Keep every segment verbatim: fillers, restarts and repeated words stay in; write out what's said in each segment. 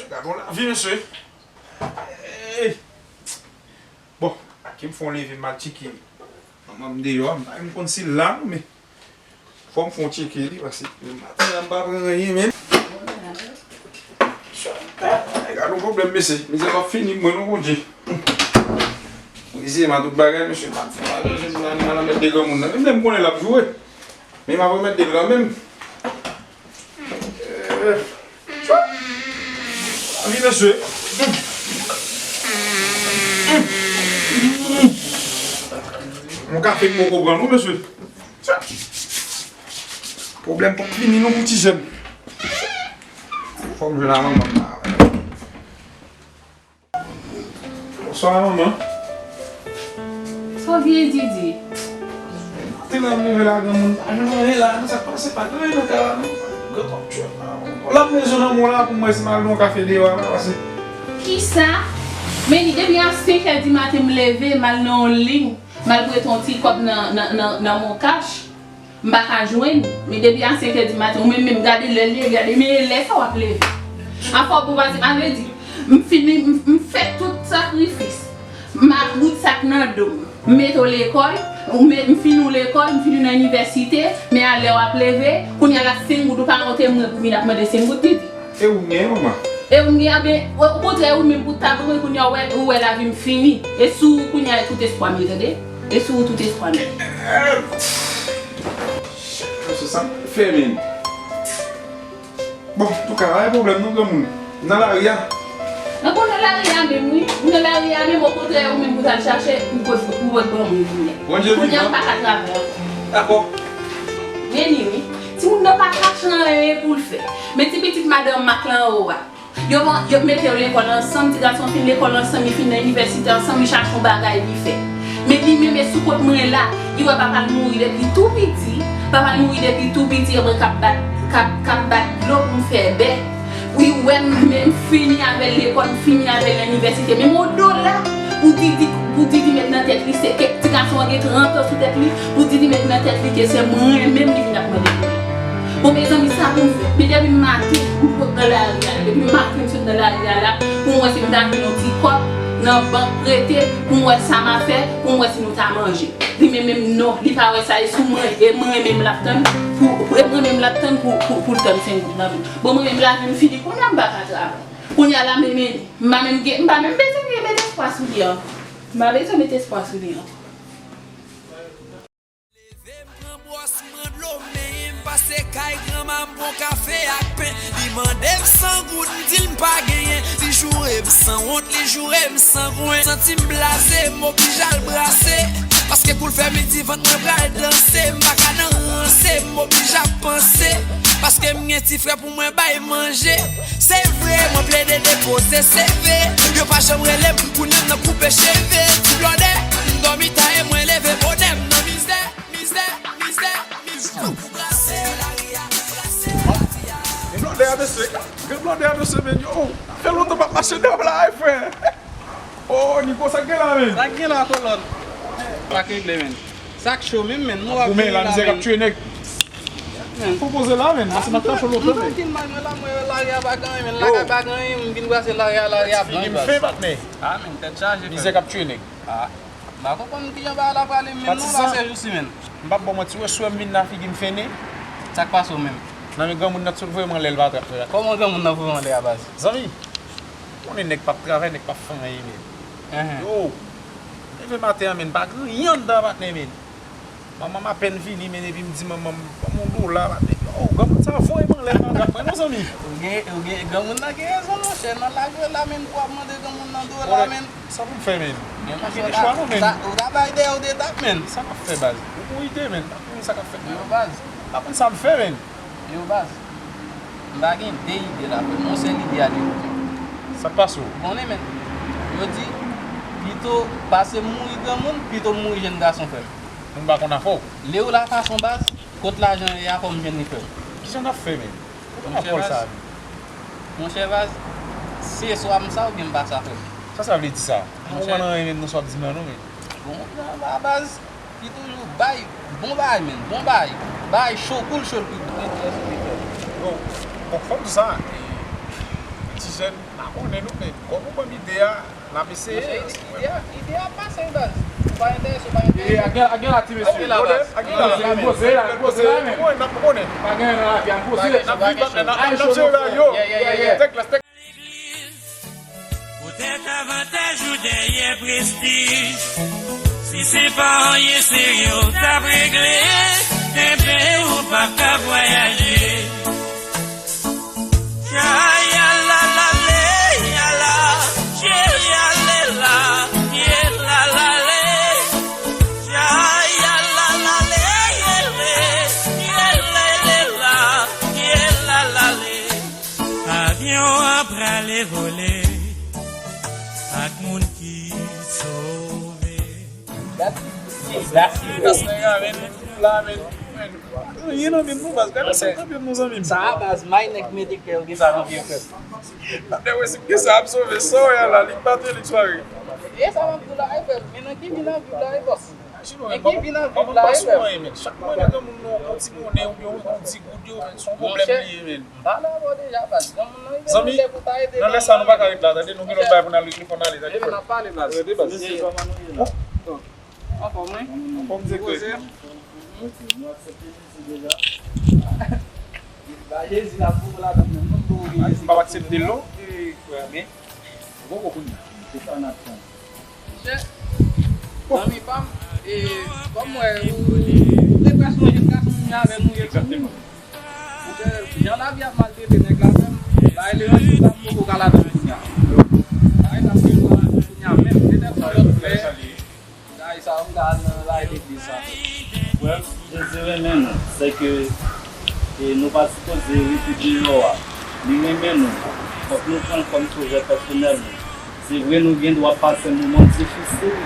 Gad yon lavi, mesye. Ey! Bon, ke m fè yon leve, m al tcheke manman m deyò a, m pa menm konn si l la non, men fò m fè yon tcheke li, paske maten an m pa pran anyen menm. Gad yon pwoblèm, mesye. Mizè p ap fini pou mwen non, Bondye. Mizè, m a tout bagay, mesye, m ap fè bagay, mesye, m al mèt de granmoun nan. Menm lè m konnen l ap joure. Men m ap remèt de l kanmenm. Eh, sa. Wi, mesye. Yon kafe m poko pran non, mesye. Sa. Pwoblèm p ap fini non pou ti jèn. Fò m jwenn a manman m la. Bonswa, manman. Sa w gen, Didi? Maten an m leve la, granmoun pa jwenn anyen la, non, sa k pase, pa gen anyen nan kay la, non. Granmoun tchwe la. L ap bezwen nan mwen la pou m wè si m al nan yon kafe deyò a la, pase. Kisa? Men li depi a senk è di maten m leve, m al nan yon liy, m al prete yon ti kòb nan, nan, nan, nan Moncash. M pa ka jwenn, men depi a senk è di maten, ou menm menm gade lè l ye, gade, men e lè sa w ap leve. Afè w bon pase, sa vle di, m fini, m, m fè tout sakrifis. M ap bout sak nan do m. M mete w lekòl, ou met, m fini w lekòl, m fini w nan inivèsite, men a lè w ap leve, kounye a la senk goud ou pa konte mwen pou vin ap mande senk goud, Didi. E ou m genyen, manman? E ou m genyen, men, okontrè, ou menm pou ta ban mwen, kounye a, ou wè, ou wè lavi m fini. E sou ou, kounye a, tout espwa m ye, tande? E sou ou, tout espwa m ye. Mesye, sa m fè, menm. Bon, antouka, pa gen pwoblèm, non, granmoun. M nan lari a. Nan kote lari a menm, wi. Ou nan lari a menm, okontrè, ou menm pou t al chache, pou, pou, pou wè granmoun kounye a. Bondye vivan. Kounye a, m pa ka travay ankò. Dakò. Vini, wi. Timoun nan pa chache anyen pou l fè. Men ti pitit madanm Mak lan anwo a. Yo, yo mete yo lekòl ansanm, ti gason an fin lekòl ansanm, li fin nan inivèsite ansanm, li chache yon bagay li fè. Men li menm, e sou kont mwen la, li wè papa l mouri depi tou piti, papa l mouri depi tou piti, e mwen k ap bat, k ap, k ap bat dlo pou m fè bè. Wi, wè m, men m fini avè l lekòl, m fini avè l nan inivèsite. Men m o do la, pou Didi, pou Didi met nan tèt li, se ke ti gason an gen trant an sou tèt li, pou Didi met nan tèt li ke se mwen menm li vin ap mande pou li. Bon, mezanmi, sa pou m fè? Men depi maten, m sot nan lari a. Depi maten, m sot nan lari a la, pou m wè si m ta jwenn yon ti kòb nan bank prete, pou m wè sa m a fè, pou m wè si nou ta manje. Li menm, menm, non, li pa wè sa, e sou mwen, e mwen menm l ap tann, pou, pou, e mwen menm l ap tann pou, pou, pou l tann senk goud nan men m. Bon, mwen menm, lavi m fini, kounye a m pa ka travay. Kounye a la, men, men, m pa menm gen, m pa menm bezwen gen, met espwa sou li ankò. M pa bezwen met espwa sou li ankò. Leve m pran bwòs, m pran dlo, men m pase kay granma m pran kafe ak pen. Li mande m san goud, m di l m pa genyen. Li joure m sanwont, li joure m sangwen. Santi m blaze, m oblije al brase. Paske kou l fè midi, vant mwen pral danse. M pa ka nan ranse, m oblije ap panse. Paske m gen ti frè pou mwen bay manje. Se vre, mwen plede depoze seve. Yo pa janm rele m, kounye a m nan koupe cheve. Ti blòdè, m dòmi ta e mwen leve bonè, m nan mizè, mizè, mizè, mizè. Pou brase lari a, brase lari a. Gen blòdè a, mesye. Gen blòdè a, mesye, men yo. Fè lontan m ap mache deyò la, wi, frè. Oh, Niko, sa k gen la, men? Sa k gen la, kolòn? Sa k regle, men. Sa k cho menm, men. Nou ap goumen la, mizè k ap tchwe nèg. Men. Fò poze la, men. Pase m ap chache w lontan, men. M tranquille, man, mwen la, mwen lari a pa gen anyen, men. Lakay pa gen anyen, m vin brase lari a, lari a blan. Figi m fen, patnè. Ah, men, tèt chaje, frè. Mizè k ap tchwe nèg. Ah, m pa konprann kijan bagay la prale menm non, pase jousi, men. M p ap ba w manti, wè, swè m vin la, figi m fennen. Sa k pase w menm? Nan men granmoun nan, t sot voye m anlè, l pa trap, frè. Kòman granmoun nan voye w anlè a, baz? Zanmi, konnen nèg p ap travay, nèg p ap fè anyen, men. Yo, leve maten an, men, pa gen anyen anndan, patnè, men. Manman m apèn vini, men, epi m di manman m, ban m yon dola, patnè. Yo, granmoun sa voye m anlè, pa trap mwen, non, zanmi. Ou gen, ou gen, granmoun nan gen rezon, monchè. Nan lari la, men, pou w ap mande granmoun nan dola, men. Sa pou m fè, men? M pa gen chwa, non, men. Ou ta bay dèyè w de tap, men. Sa m ap fè, baz? Ou gon ide, men. M pa konn sa k ap fèt, men. Yo, baz. M pa konn sa m fè, men. Yo, baz. M pa gen de ide la, frè m. Yon sèl ide a te pou mwen. Sa k pase w? Konnen, men. Yo di, pito pase m mouri granmoun, pito m mouri jèn gason, frè m. Moun pa konn afè w. Lewo la fason, baz, kot lajan ye a, fò m jwenn li, frè m. Kijan n ap fè, men? Monchè baz, monchè baz, se swa m sa oubyen m pa sa, frè m. Sa sa vle di sa? Monchè. M pa konprann anyen menm nan sa w ap di m la non, men. Bon, sa va, baz, li toujou bay bon bagay, men, bon bagay. Bagay cho, koul cho l pi bon. Bon, bon, fò m di sa, e, Ti jèn, n a konnen nou, men kòm ou ban m ide a, n ap eseye. Ide a, ide a pase, baz. Ou pa enterese, ou pa enterese. Ak gen, ak gen la, ti mesye. Ak gen la, baz. Ak gen la, baz. Poze la, poze la, men. Ou konnen, n ap konnen. Pa gen nan lavi a, poze. N ap viv, n ap, n ap sere yo. Tèk la, tèk. Poutèt avantaj ou dèyè prestij. Si se pa anyen serye w t ap regle, enben ou p ap ka vwayaje. Chaya la la le, ya la, cheri ale la, ye la la le. Chaya la la le, ye le, ye le le la, ye la la le. Avyon an prale vole ak moun ki sove. That's that's that's Anyen nan men nou, baz. Gade sa kanpe nou, zanmi m. Sa a, baz, may nèg mete kè yo gen sa nan vye kè. Patnè, wè si gen sa ap sove. Sa w wè a la, li bate li sware. E sa m ap di w la, e frè, men nan ki vi n ap viv la, e bòs? Imajine w, men ki vi n ap viv la, e frè? Chak mwen nan granmoun nou, yon ti monnen oubyen yon ti goud yo, men se yon pwoblèm li ye, men. M pale avè w deja, baz. Granmoun nan rive nan lè pou ta ede. Zanmi, nan lè sa, nou pa ka ret la, tande, nou gen lòt bagay pou n al regle, fò n ale, tande, frè. N ap pale, baz. Rete, baz. Anfòm, wi. Anfòm, se poze. Nou aksepte Jezi deja. Ba Jezi la pou ladan menm. Nou pou Jezi. M p ap aksepte l non. E, frè, men. Bon, bon, kounye a. Se sa n ap tann. Monchè, zanmi pa m, e, kòm m wè ou, ou te prèske manje gason moun avè nou ye tou. Monchè, jan lavi ap maltrete nèg la menm, bagay levanjil la poko ka ladan kounye a. Bagay la poko ka ladan kounye a menm. Petèt se yon lòt frè. Bagay sa yo, m ta al nan lay legliz sa. Frè m, Jezi renmen nou, sèke e nou pa sipoze rete deyò a. Li renmen nou. Fòk nou pran l kòm sovè pèsonèl nou. Se vre, nou gen dwa pase moman difisil,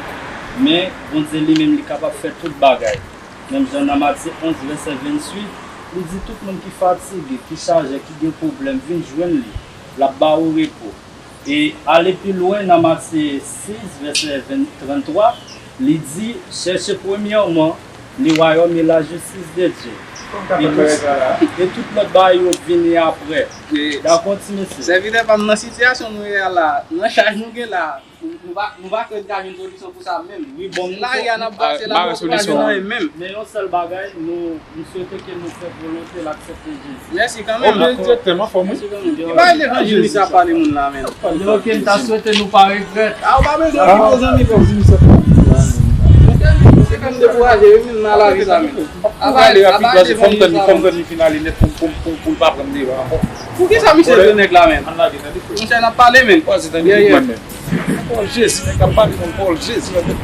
men Bondye li menm, li kapab fè tout bagay. Menm jan nan Matye onz, vèsè venntuit, li di, tout moun ki fatige, ki chaje, ki gen pwoblèm, vin jwenn li. L ap ba ou repo. E ale pi lwen nan Matye sis, vèsè ven, tranntwa, li di, chèche premyèman le royaume et la justice de Dieu. E tout, e tout lòt bagay yo vini apre. Dakò, ti mesye? Sèvitè pa m, nan sitiyasyon nou ye a la, nan chaj nou gen la, nou pa, nou pa kwè n ka jwenn solisyon pou sa menm. Wi, bon, se lari a n ap pase la, nou pa jwenn anyen menm. Men yon sèl bagay, nou, m swete ke nou fè volonte l, aksepte Jezi. Mèsi kanmenm. Ok, direktèman, fò mwen. Ki bagay levanjil misye ap pale moun la, menm? Ok, m ta swete nou pa regrèt. A, ou pa bezwen okipe zanmi pa m. Misye fè m dekouraje wi, menm nan lavi sa menm. Aba, aba levanjil sa menm. Fò m tann li fin ale nèt pou, pou, pou, pou l pa pran m devan ankò. Poukisa misye vle nèg la menm? Monchè, n ap pale menm. Pòl Jezi, nèg k ap pale nan pòl Jezi nan tèt.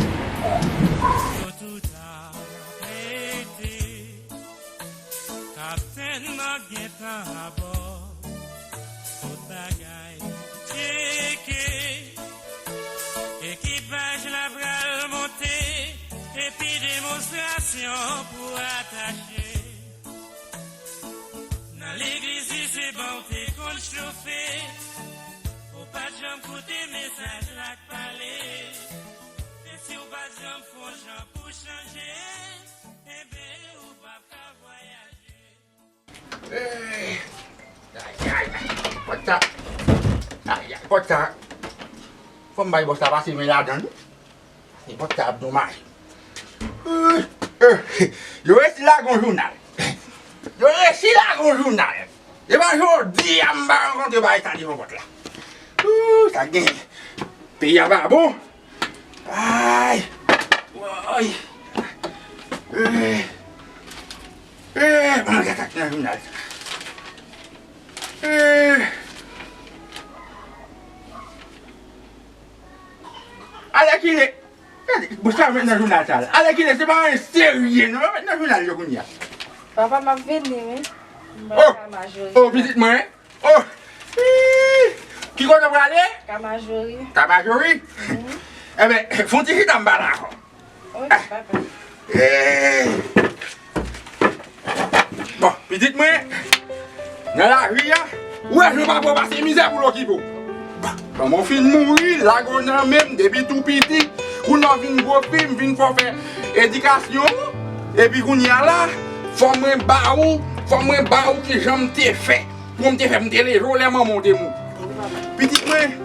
Kaptenn nan gentan abò. Tout bagay tcheke. Ekipaj la pral monte. Epi demonstrasyon pou atache. Nan legliz li se ban w te konn chofe. Ou pa t janm koute mesaj la k pale. E si w pa t janm fè yon jan pou chanje, enben ou p ap ka vwayaje. Ey! Ayayay! Pòt sa! Ayay! Pòt sa! Fò m bay bòs la pase men ladan l wi. E pòt sa ap domaj. Yo resi lage yon jounal. Yo resi lage yon jounal. E pa jodi a m pa rankontre bagay sa devan pòt la. Ooh, sa gen. Peyi a pa bon. Ay. Woy. Eh. Eh, ban m gade sa ki nan jounal sa. Eh. Alèkile. Gade, bouch la met nan jounal sa la. Alèkile, se pa anyen serye, non, yo met nan jounal yo kounye a. Papa, m ap vini, wi. M pral ka Majori. Oh, pitit mwen. Oh! Ih! Ki kote w prale? Ka Majori. Ka Majori? Mhm. Enben, fè yon ti chita m pale avè w. Ok, papa. Eh! Bon, pitit mwen, nan lavi a, ou wè jan papa w pase mizè pou l okipe w. Bon, manman w fin mouri, lage w nan men m depi tou piti, kounye a w vin gwo fi, m vin fè w fè edikasyon w, epi kounye a la, fò mwen ba ou, fò mwen ba ou kijan m te fè. Pou m te fè, m te leve w lè manman w te mouri. Pitit mwen,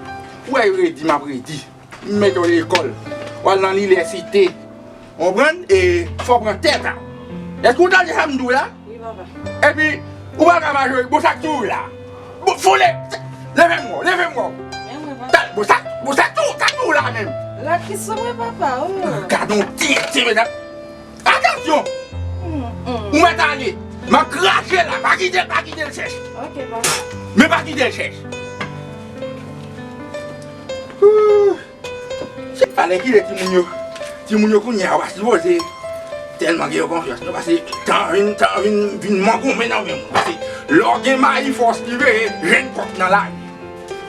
ou wè redi m ap redi. M mete w lekòl. W al nan linivèsite. Konprann? E fò w pran tèt a. Èske w tande sa m di w la? Wi, papa. Epi, ou pa ka majori. Bon, sa k tou la? Bon, foule! Leve m wè w, leve m wè w. Men mwen, papa. Bon, sa, bon, sa k tou, sa k tou la menm? La ki sou mwen, papa, oh. Gad yon ti, ti medam. Atansyon! Ou mèt ale. M ap krache la. Pa kite l, pa kite l chèch. Ok, papa. Men pa kite l chèch. Ooh. Se alèkile timoun yo. Timoun yo kounye a, yo pa sipoze tèlman gen yo konfyans, non, paske tan vin, tan vin, vin mangonmen nan men mwen. Paske lè w gen mayi fòs li veye, jèn kòk nan lari.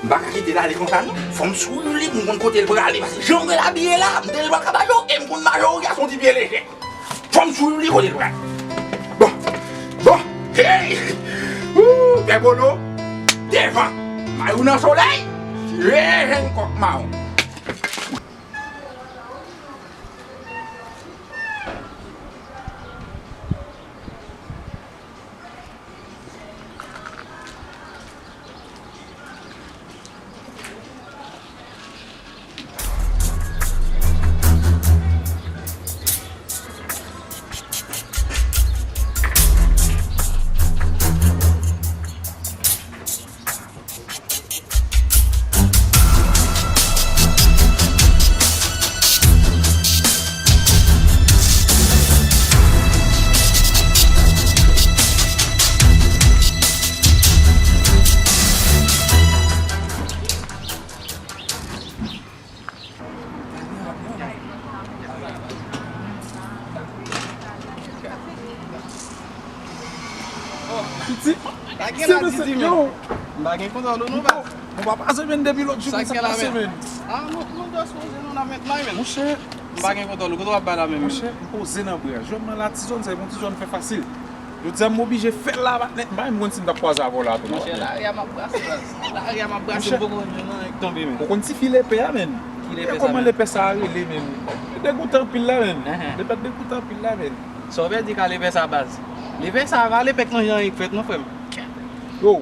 M pa ka kite l ale konsa, non. Fò m swiv li pou m konn kote l prale, paske jan m wè l abiye la, m te di l pa ka majò, e m konn majò, gason ti pye lejè. Fò m swiv li kote l pral. Bon. Bon. Hey! Ooh, pè Polo. Devan. Mayou nan solèy. Tire jèn kòk mawon. Pitit, pa gen la di di men. M pa gen kontwòl ou non, baz. Bon, pa pase men depi lòt jou konsa pase men. Ah, nou, nou just poze nou nan met la men. Monchè, m pa gen kontwòl ou, kote w ap bay la menm? Monchè, m poze nan bra. Jwenn mwen la ti zòn, sa e bon ti zòn fè fasil. Jodi a m oblije fè l la patnè, m pa menm konn si m t ap kwaze avè w la tou non. Monchè, lari a m ap brase, baz. Lari a m ap brase, m poko konn jwenn nan nèg tonbe men. Ou konn ti fi lepè a men? Ki lepè sa menm? Kòman lepè sa a rele men? Li degoutan anpil la men. Lepè degoutan anpil la men. Sa w pèdi ka lepè sa baz? Lepè sa a va lepè k nan jan anyen k fèt non frè m. Yo,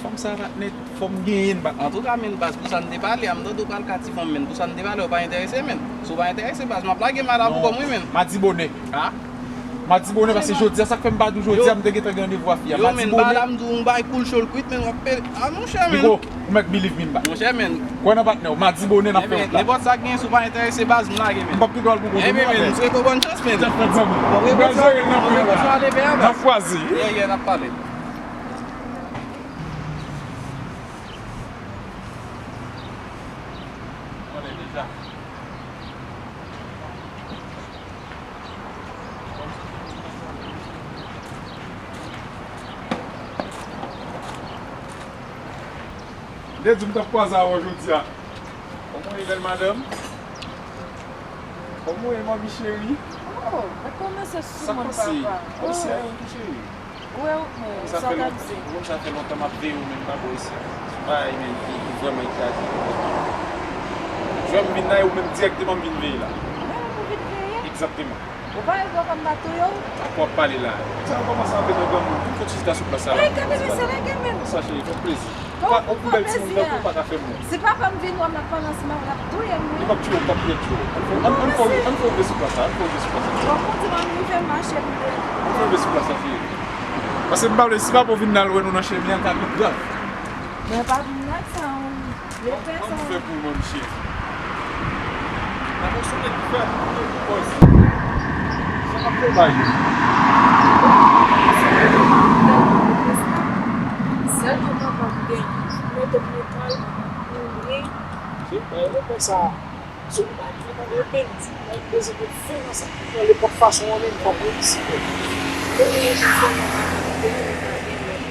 fanm sa patnè, fò m genyen l patnè. Antouka men baz, pou sa n te pale a, m tande w pral ka ti fanm men, pou sa n te pale a, w pa enterese men. Si w pa enterese baz, m ap lage m ala pou kò m wi men. Madi bonè. Ha? Madi bonè, paske jodi a, sa k fè m pa di w jodi a, m te gentan gen randevou a fi a. Yo men, m pa la m di w yon bagay koul cho l kwit men, w ap pè, a monchè men. Ou mèt believe me m ba. Monchè men. Kwè nan patnè w, madi bonè n ap fè wout la. Nenpòt sa k gen, si w pa enterese baz, m lage men. M p ap pi dwòl pou kote men. M swete w bòn chans men. Tèt fèt zanmi. Bon, rebonjou ale bè a baz. N ap kwaze. Yeah, yeah, n ap pale. Konnen deja. M te di w m t ap kwaze avè w jodi a. Kòman w ye, bèl madanm? Kòman w ye, manmi cheri? Oh, ou kòmanse sou mwen, papa. Sa k pase? Ou serye tou, cheri? Ou wè, ou, sa w t ap di. Ou konn sa fè lontan m ap veye w, men m pa bò isi. Se yon bagay, men, ki, ki vrèman eklate. Jwè m vin la, e ou menm dirèkteman m vin veye la. Mwen menm ou vin veye? Egzakteman. Ou pa wè gwo kòm m ap touye w? Ak w ap pale la. Sa yo kòmanse antre nan granmoun. Vin fè ti chita sou plas sa la. Ey, gade mesye lage men. Sa cheri, fè m plezi. Ou pa, ou pou bèl timoun tankou w pa ka fè m wont. Si papa m vin wè m, l ap pale ansanm avè l, l ap touye m wi. Li p ap touye w, li p ap touye w. Ann fè, ann, ann fè, ann fè w rive sou plas la, ann fè w rive sou plas la. Bon, kondi manmi fè m mache pou mwen. Ann fè w rive sou plas la, cheri. Paske m pa vle, si papa w vin la, l wè nou nan chemen an, ka vin grav. Mwen pa vin la, sa, ou. Ann fè pou mwen, mesye. Nan yon sou nèg ki fè pòz. Sa k ap fè bay yo. Sèl yon papa m genyen. Mete m nan kay, mwen mouri. Se bay repè sa. Si w pa vle tande yo, men di m, mwen bezwen met fen nan sa. Nan nenpòt fason an menm, fòk reyisi, men. Konnen yon jou fè nan sa, konnen nou pa gen lòt.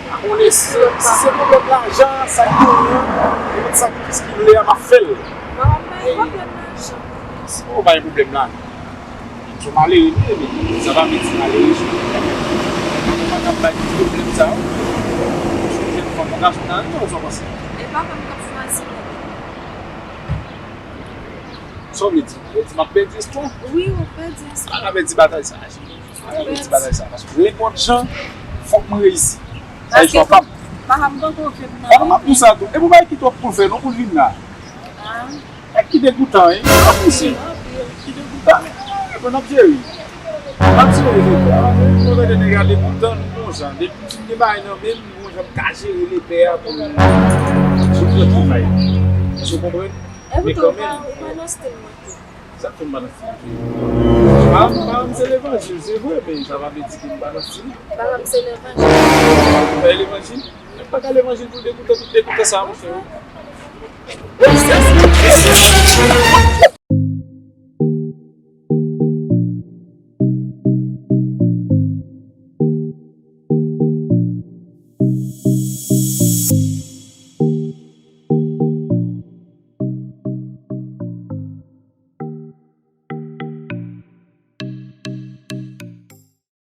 Pa konnen si, si se pwoblèm lajan, sa k genyen an, nenpòt sakrifis ki vle a, m ap fè l. Bon, pa gen pwoblèm lajan. Si ou pa gen pwoblèm lajan. Yon malere li ye, men sa pa vle di malere sou. Ou pa t ap bay tout pwoblèm sa yo. Sou jèn fanm, yon gason nan, non, sa w panse? E pa mwen k ap chwazi. Sa w vle di? Ou vle di m ap pèdi espwa? Wi, ou pèdi espwa. Pa ka pèdi batay sa a, cheri. Pa ka pèdi batay sa a. Paske nenpòt jan, fòk mwen reyisi. Sa e chwa pa m. Maha, m poko vle m nan. Maha, m ap di w sa tou. E pou bagay ki twòp pou l fè, non, pou l vin la. Ah. E ki degoutan, wi. Ki degoutan. Bon, n ap jere. N ap jere lepè a. Mwen tande nèg la degoutan, nou bon jan. Depi m fin gen bagay nan men m, nou bon jan m ka jere lepè a pou l sou pran travay. Èske w konprann? E poutan, ou pa nan stil mwen tou. Sa k fè m pa nan stil ou? Maha m, maha m se levanjil, se vre, men sa pa vle di ke m pa nan stil ou. Maha m se levanjil. Ou pa levanjil? Nèg pa ka levanjil pou degoutan, tout degoutan sa, monchè.